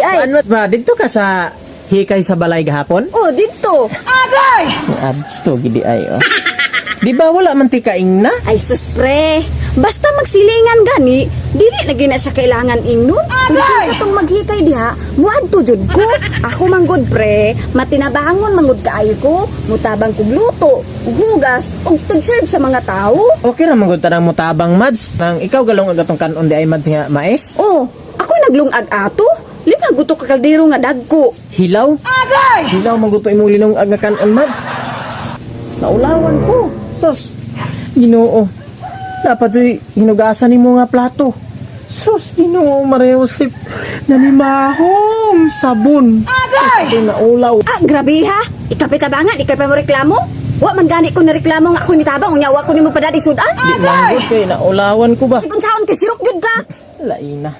Ay. Ano ba didto ka sa hikay sa balay gahapon? Oh, didto. Adto gidi ay oh. Di ba wala man ti kaing na? Ay sus pre, basta magsilingan gani, dili na gina siya kailangan ingnon. Kung sa tong maghikay diha, muadto jud ko. Ako manggod pre, matinabangon manggod kaayo ko, mutabang kog luto, ug hugas, ug tag-serve sa mga tao. Okay ra man gud tanang mutabang, Mads. Nang ikaw galong ag atong kanon di ay, Mads, nga mais. Oh, ako naglungag ato. Lima guto ka kaldero nga dagko. Hilaw. Agay! Hilaw man gud to imong linungag nga kanon, Mads. Naulawan ko. Sus. Ginoo. Dapat oy hinugasan nimo nga plato. Sus, Ginoo Maria Josep. Nanimahong sabon. Agay! Naulaw. Ah, grabe ha. Ikapitabangan, ikay pa mo reklamo. Wa man gani ko nareklamo nga ako nitabang, unya wa ko nimo padadi sudan. Di man gud kay naulawan ko ba. Kung saon kay sirok gyud ka. Laina.